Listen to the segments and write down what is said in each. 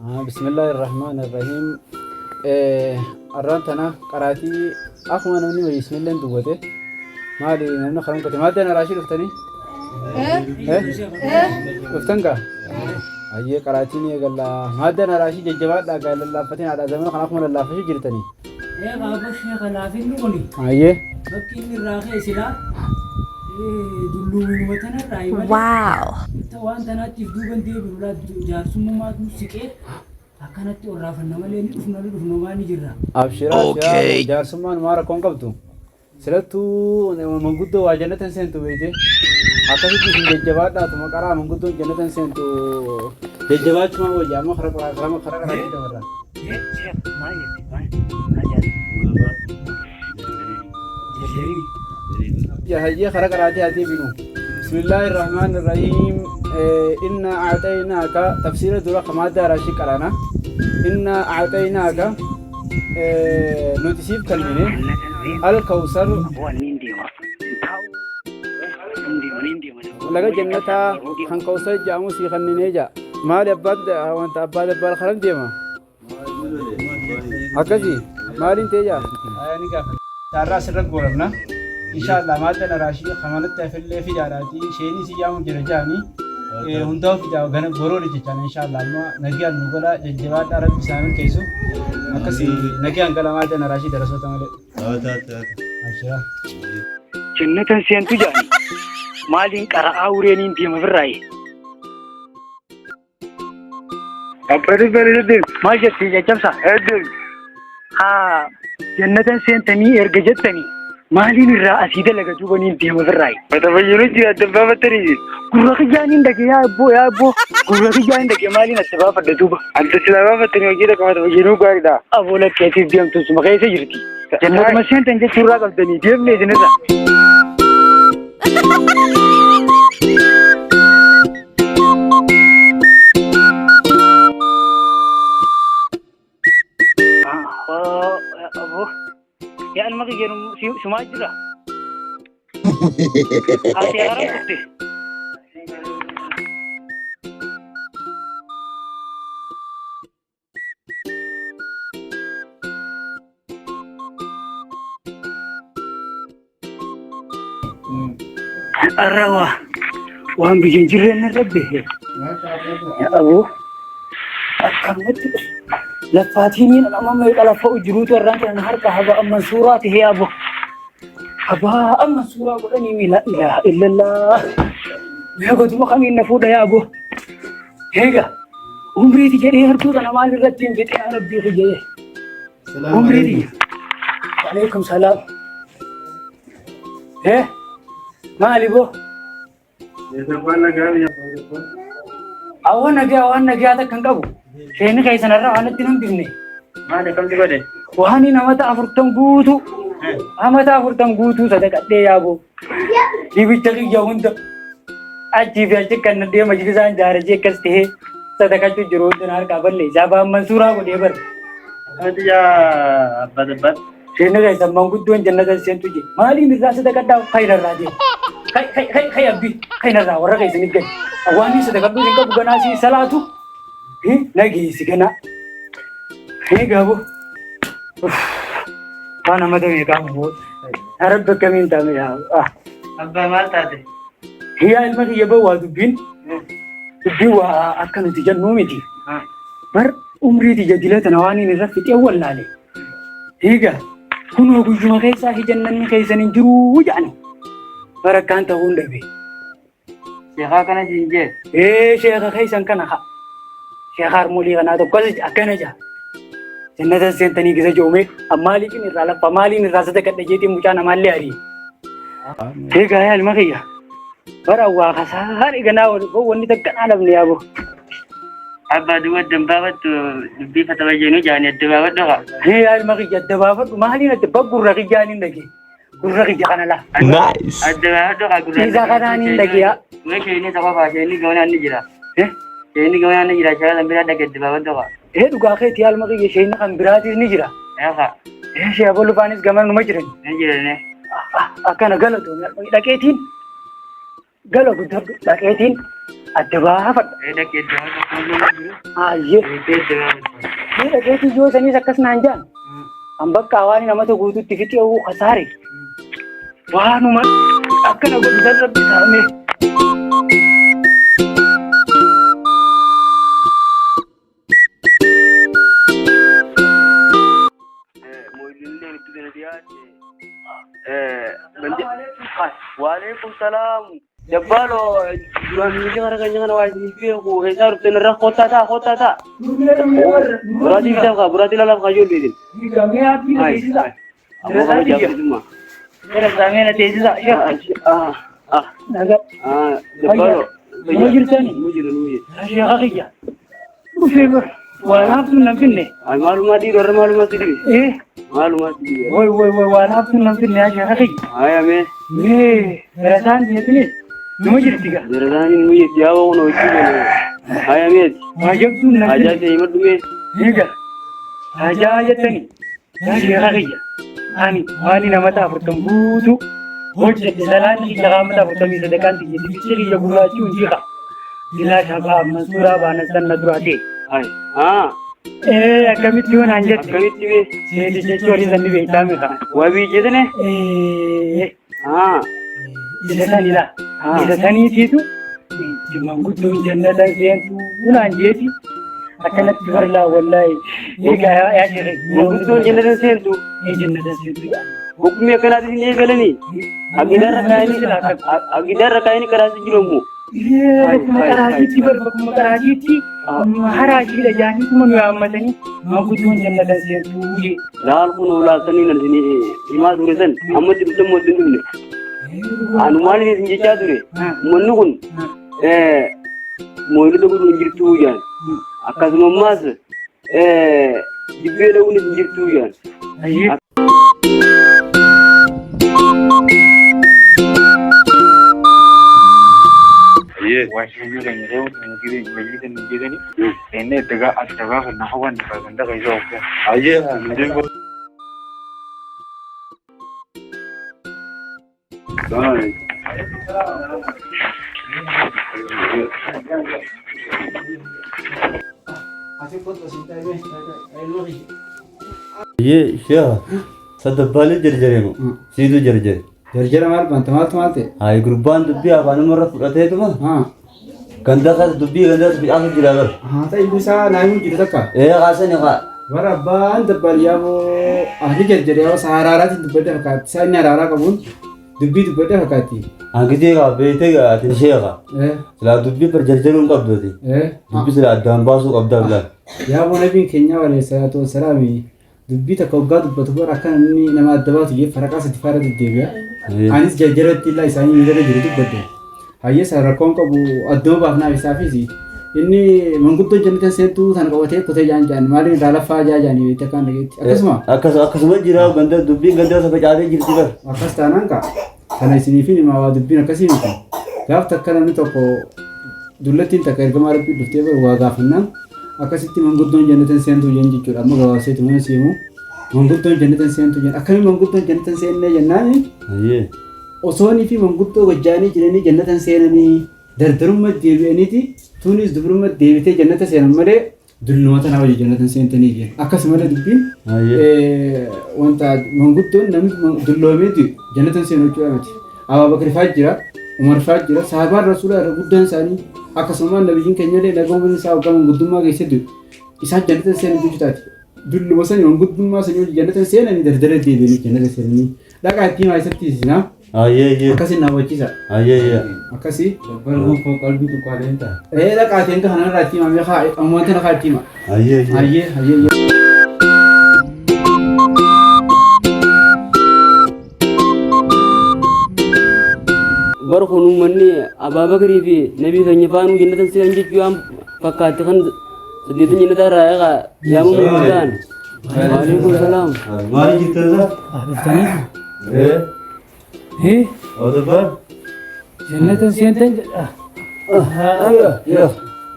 Bismillaahi Rahmaani Rahiim. Arraan tana qaraatii akkuma namni bismilleen dubbate maali namni karan qote maal ta'an araashii dhuftanii? Dhuftan gaa? Ayyee qaraatii ni eegalla. Maal ta'an araashii jajjabaadhaa gaa lallaaffatiin haadha zamana kana akkuma lallaafachuu jirtanii? Eegaa abbo sheeka laafinni kuni Ayyee. bakki inni irraa ka'e silaa dulluuminuma tanarraa malee Wow. waan tanaattiif duuban deebinu laa jaarsummaatu siqee akkanatti orraafanna malee ni dhufna ni dhufna waan ni jirra. Abshira abshira jaarsummaan maa rakkoon qabdu. Silattuu manguddoo waa jannata hin seentu beekte. Akkasitti isin jajjabaadhaatuma qaraa manguddoon jannata hin seentu jajjabaachumaa wayya amma kara karaa karaa karaa karaa dabarra. Hayyee kara qaraatii haa deebinu. Bismillaahi Rahmaan Rahiim. Inna a'xaynaaka tafsiira dura kamaaddaa raashii qaraana. Inna a'xaynaaka nuti siif kennine al-kawsar laga jannataa kan kawsar jedhamu sii kenninee jaa. Maali abbaan wanta abbaa dabbaal karam deema? Akkasii maaliin ta'e jaa? Ni gaafata. Isaarraa asirra goolabna. Inshaallah maadda raashii kamanatti hafillee fidaadhaati. Isheenis yaamu jira jaanii. Hundaa'u fidaa gana boroodha jechaan inshaallah amma nagiyaan nu gala jajjabaadhaa rabbi isaan milkeessu. Akkasii nagiyaan gala maadda raashii darasoota malee. Abshiraa. Jannatan seentu jaani maaliin qara'aa ureeniin deema birraaye. Maal jetti caccabsa? Haa jannatan seentanii erga jettanii maaliin irraa asii dalaga duubaniin deema birraaye. Mata fayyinuu jira adda baafattanii. Gurra kiyyaan dhage yaa abboo yaa abboo gurra kiyyaan dhage maaliin adda baafadha duuba. Adda silaa baafattanii hojii takka mata fayyinuu gaariidha. Aboo lakkeetiif deemtu suma keessa jirti. Jannatuma seentan jechuurraa qabdanii deemne isinirra. Aboo yaa ilma kiyya sumaa jira. Ati haram dhufte. Arra waa waan biyya hin jirreen irra behe. Aboo akkanumatti laffaatiin nama meeqa laffa'u jiruutu irraan kana harka haba amman suuraa tahee aboo. Habaa amma suuraa godhanii mi laa ilaaha illallah. Mee goduma kamiin na fuudha yaa aboo. Eega umriiti jedhee hartuu tana maal irratti hin fixee yaa rabbii kiyyee. Umriiti. Waalaikum salaam. Eh maali boo? Awwa nagaa waan nagaa takka hin qabu. Sheeni keessan irraa waan itti hin bifne. Maali kamtu godhe? Waan namata afurtan guutuu. Amata afurtan guutuu sadaqadhee yaaboo. Dibicha kiyya hunda achii fi achi kan nadhee majlisaan jaarajee akkas ta'ee sadaqachuu jiru hunda na harkaa balleessa. Abbaan Mansuuraa godhee bara. Ati yaa abbaa dabbaat. Sheeni keessan manguddoon jannata seentu jee. Maaliin irraa sadaqadhaa kan irraa jee. Kai kai kai kai abbi kan irraa warra keessaniif gadi. Waan inni sadaqadhuu hin qabu ganaa si salaatu. Nageessi ganaa. Egaa boo. Waan amma ta'e qabu. Rabbi akkamiin taame yaa. Abbaa maal taate? Yaa ilma kiyya ba'u waa dubbiin. Dubbiin waa akka nuti jennuu miti. Bar umrii tiyya dila tana waan inni irra fixee wallaale. Egaa kunoo guyyuma keessaa hijannanni keessan hin jiruu jedhani. Barakkaan ta'uu hin dhabe. Sheekaa kana siin jee. Ee sheeka keessan kana haa. Sheeka harmoolii kanaa tokkos akkana jaa. Jannata seentanii gisa joomee maaliifin irraa laffa maaliin irraa sadaqadha jeetiin mucaa namaallee arii. Egaa yaa ilma kiyya. Bara waa kasaare ganaa wanni takka naa dhabne yaaboo. Abbaa duuba adda hin baafattu dubbii fataba jenuu jaanii adda baafadhu haa. Hee yaa ilma kiyya adda baafadhu maaliin adda baggurra kiyyaan hin dhagee. Gurra kiyya kana laa. Nice. Adda baafadhu haa gurra. Isa kanaan hin dhageeyaa. Mee sheeyni tokko faa sheeyni gamanaan ni jira. Eh? Sheeyni gamanaan ni jira sheeyni kan biraa dhaqee adda baafadhu haa. Ee dhugaa keetii yaa ilma kiyya isheen kan biraatis ni jira. Yaa haa. Ee ishee abolufaanis gamana numa jiran. Ni jira ne. Akkana galatoon dhaqeetiin gala guddadhu dhaqeetiin. Adda baafadha. Dhaqee adda baafadha. Ayyee. Dhaqee adda baafadha. Mee dhaqeetii yoo saniis akkas naan jaan. An bakka waan namata guutuutti fixee kasaare. Waanuma akkana godhu san rabbi taa'ame. Waalaikum salaam. Jabbaalo duraan miila kana kan kana waa isin beeku keessaa dhufte narra kottaa ta'a kottaa ta'a. Buraatii bitaaf kaa buraatii lalaaf kaa ijoollee isin. Ammoo kana jaafatisummaa. Jabbaalo. Nuu jirtani? Nuu jira nuu jira. Sheekha kiyya. Dhufee bar waan haftuun nan finne. Maalumaa dhiiroo irra maalumaa si dhibe. Eh Maalumaa si dhibe. Way way way waan haftuun nan finne yaa sheekha kiyya. Haya mee. Mee darasaan jeetinis numa jirti gaa. Darasaan nuu jirti yaa waan hojii kana. Haya meeti. Waa jabduun nan Hajaa finne. ta'e himadhu mee. Egaa hajaa jettani yaa sheekha kiyya. Ani waan namata afurtam guutuu hojjette salaanni kiyya qaamata afurtamii sadaqaan tiyya dibichi kiyya gurraachuu hin jiqa. Silaa shafaa mansuuraa baanan san na duraa ta'e. Hai. Ah. Ee akkamitti yoo naan jette. Akkamitti mee? Seeti jechuun horii sanni beektaa mika. Wabii jettane? Ee Ah. isa sanila. Ah. Isa saniitiitu manguddoon jannatan seentu naan jeeti. Akkanatti barlaa wallaahi. Egaa yaa sheekhe. Manguddoon jannatan seentu. Ee jannatan seentu jedhan. Hukumii akkanaatis hin eegalanii. Agidaarra kaayanii karaatti jiru ammoo. Bakkuma qaraajiitti bar bakkuma qaraajiitti haraashiidha jaaniituma nu yaammatanii manguddoon jannatan seentuu jee. Laal kun laaltanii nan isin himaa ture san ammatti dhuftan moo hin dhufne. Anu maal isin jechaa ture uummanni kun mooyilota godhu hin jirtuu jaan. Akkasuma ammaas dibbee dha'uun hin jirtuu jaan. Ayyee. Waashiyyu keenya ta'uu majlisa nu jedhani inni adda gaafanna hawaan ganda keessa oofte. Ayyee. Ati kottu asii taa'ee ilma kiyya. Ayyee sheekha sadabbaalee jarjareemu siitu jarjare. Jarjara maal banta maaltu maal ta'e? Hayi gurbaan dubbii afaan irra fudhateetuma ganda keessa dubbii ganda keessa fixaasu jira bar. Haa ta'e ilmi isaa naa himu jiru takka. Ee kaasani kaa. Bara abbaan dabbaal yaaboo ahli jarjare yaaboo isaa araaraatiin dubbadde fakkaatti. Isaa inni araaraa qabuun dubbii dubbadde fakkaatti. Hangisee kaa beektee kaa ati sheekha. Silaa dubbii bar jarjaruu hin qabdu ati. Dubbii silaa addaan baasuu qabdaa bilaa. Yaaboo nabiin keenyaa alayhi salaatu wassalaami dubbii takka waggaa dubbatu bara akka namni nama adda baatu jee faraqaa sadi faara deddeebi'a. Anis jarjaratti illaa isaanii miidhaga jiru dubbadde. Hayyee rakkoon qabu adduma baafnaaf isaafis inni manguddoo jannatan seentuu tana qabatee kutee jaan jaan maaliin irraa laffaa jaa jaanii beekte akkaan dhageetti. Akkasuma Akkasuma jira ganda dubbiin ganda keessa facaatee jirti bar. Akkas taanaan kaa kana isiniifin himaa waa dubbiin akkasii miti. Gaaf takka namni tokko dullattiin takka ergamaa rabbii dhuftee bar waa gaafannaan akkasitti manguddoon jannatan seentuu jeen jechuudha. Amma gabaabseetu mana siimu manguddoon jannatan seentuu jeen akkamiin manguddoon jannatan seennee jennaani Ayyee. osoonii fi manguddoo gajjaanii jiranii jannatan seenanii dardarummaa deebi'aniiti tuunis dubrummaa deebitee jannata seenan malee dulluma tanaa hojii jannatan seentanii jeen akkasumallee dubbiin Ayyee. wanta manguddoon namni dulloomeeti jannatan seenu jechuudha miti. Abaabakar fa'aa jira, Umar fa'aa jira, sahabaan rasuulaa irra guddaan isaanii akkasuma nabiyyiin keenyallee nagaa isaa waggaa manguddummaa keessatti isaan jannatan seenan jechuu taati. Dulluma sanii manguddummaa sanii hojii jannatan seenanii dardara deebi'anii jannata seenanii dhaqaa itti himaa isatti isinaa Ayyee ayyee. akkasii na hubachiisa. Ayyee ayyee. Akkasii. Dabbalguun koo qalbii tuqaalee ta'a. Ee dhaqaa ittiin kanarraa itti himaa meeqa ammoo tana kaa itti hima. Ayyee ayyee. Ayyee ayyee ayyee. Bar kun uummanni Abaabakrii fi Nabii keenya faanuu jannatan seenan jechuu waan fakkaatti kan saddeetan jannata irraa eegaa yaamuu ta'an. Waalaikum salaam. Maali jirtan isaa? Dhuftanii? Ee. Ee Odabbaan. jannatan seentan jedha. Yaa.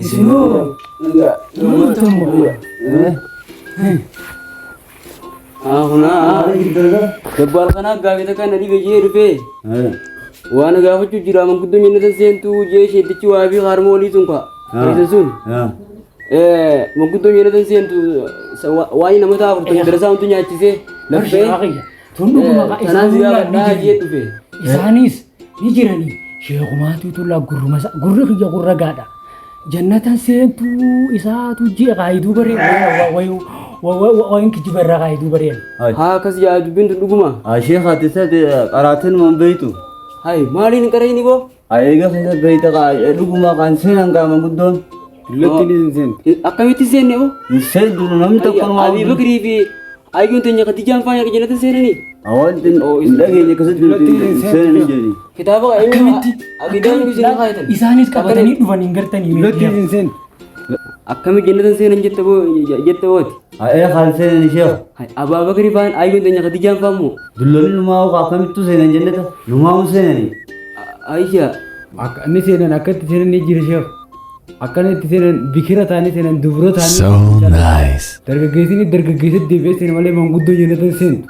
Isinuu dhuftan Haa kunaa. Maali jirtan isaa? Dabbaal kanaa gaafii takka na dhibe jee dhufee. Ee. Waan gaafachuu jira manguddoon jannatan seentuu jee sheetichi waa fi harma olii sun kaa. Isa sun. Manguddoon jannatan seentu waan nama ta'a afurtamii darasaa wantu nyaachisee laffee. Sheekha tun dhuguma Tanaan si isaanii gaafadhaa ni jee jiru. dhufe. Isaanis ni jiranii. Sheekumaatu tullaa gurruma isaa gurri kiyya gurra gaadha. Jannatan seentuu isaatu ji'a kaayiduu baree wayin kijiba irraa kaayiduu bareen. Haa akkas yaa dubbiin tun dhuguma. Sheekha ati isa qaraatiin man beeytu. Hai maaliin hin qarayini boo? Eega keessa beeyta dhuguma kan seenan gaa manguddoon. Dullatti ni seentu. Akkamitti seenne boo? Hin seentu namni tokko numaa. Abii Bakrii fi Ayyuun teenya Khadijaan faana jannatan seenanii. Wanti hin dhageenye akkasitti hin seenan hin jedhani. Kitaaba Akkamitti? Aqidaan isin kaayatan. Isaanis qabatanii dhufan hin gartanii. Dullatti ni seentu. Akkami jannatan seenan jette boo jette booti. Ee kan seenan sheekha. Abaa Bakrii faan Ayyuun teenya Khadijaan faan moo? Dullonni numaa akkamittuu seenan jannata numaa seenani. Ayya. Akka inni seenan akka itti seenan ni jira sheekh. Akkana itti seenan bikira ta'anii seenan dubra ta'anii. So nice. Dargaggeessini dargaggeessatti deebi'ee seena malee manguddoo jannatan seentu.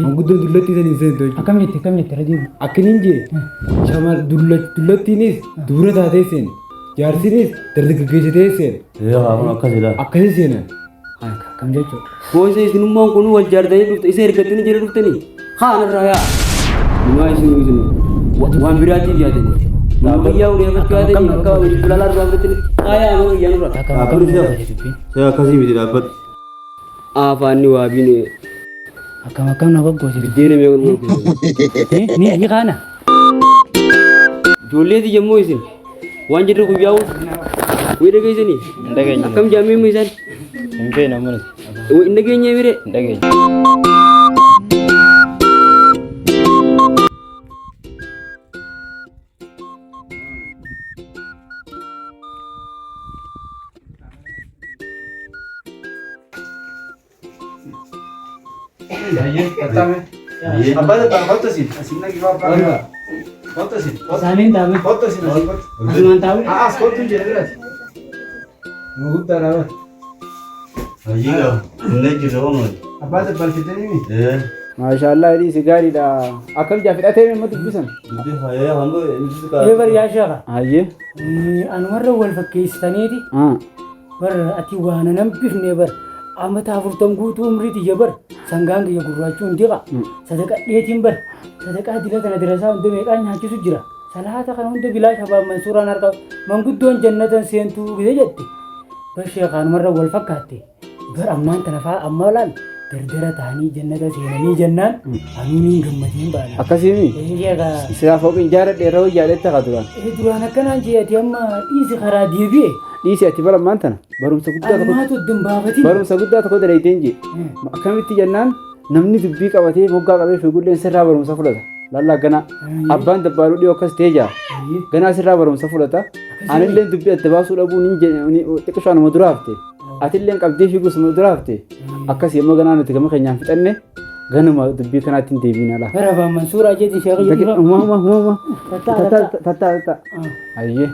Manguddoon dullatti san hin seentu jechuudha. Akkam jette akkam jette rajiin. Akkiniin jee shamar dullattiinis dubra taatee seena. Jaarsinis dargaggeessitee seena. Ee kun akkasidha. Akkasi seenan. Akkam jechuudha. Boosa isinummaan kun wal jaartanii dhufte isa ergattanii jala dhuftanii haa narraa yaa. Numaa isin isin waan biraatiif yaadanii. Nama biyyaa uleeffachuu yaadanii akka walitti ilaalaa irraa fudhatanii haa yaa mana biyyaa nurra. Akkam akkam Dhaabbadhu jette dubbiin. Sheekha akkasii miti dhaabbadhu. Afaanni waa biine Akkam akkam na goggoote dubbiin. biddeena mee kun Ni ni kaana. Ijoolleeti jemmoo isin waan jedhu guyyaa wayii dhageessanii Hin dhageenye. akkam jaammee isaan Hin beekne ammas. hin dhageenye mire Hin dhageenye. Isaaniin taa'ame. Asumaan taa'ame. Hayyiidha. Hin jirre homaa. Ee. Maashaallah hidhii si gaariidha. Akkam jaa fidhatee mee dubbisan? Dubbi ee hanga Ee bari yaa sheekha. Hayyee. Anumarra wal fakkeessitaniiti. Bar ati waan nan bifne bar amata afurtam guutuu umrii tiyya bar sangaan kiyya gurraachuun diqa sadaqadheetiin bar sadaqaa dila tana dirasaa hunda meeqaan nyaachisu jira salaata kana hunda bilaa shabaab mansuuraan harka manguddoon jannatan seentuu gise jette bar sheekaanumarra wal fakkaatte bar ammaan tana faa amma laal dardara ta'anii jannata seenanii jennaan anuun gammadeen baana. Akkasiimi. Ee sheekaa Silaa fooqiin jaaladhe irra hojjaadhetti haa duraan. ee duraan akkanaan jee ati amma dhiisi karaa deebi'e Dhiisi ati bara ammaan tana barumsa guddaa tokko anumaatu itti hin baafatin. barumsa guddaa tokko dalaydeen jee. Akkamitti jennaan namni dubbii qabatee moggaa qabee fiigulleen sirraa barumsa fudhata. Lallaa ganaa abbaan dabbaaluu dhiyoo akkas ta'ee jira. Ganaa sirraa barumsa fudhata. Anilleen dubbii adda baasuu dhabuun hin xiqqisho anuma dura hafte. Atilleen qabdee fiigus numa dura hafte. Akkasii immoo ganaa nuti gama keenyaan fixanne ganuma dubbii kanaatti hin deebiin ala. Bara baa Mansuuraa jeeti sheekha jedhu. Uma uma uma uma. Tattaa tattaa. Tattaa tattaa. Ayyee.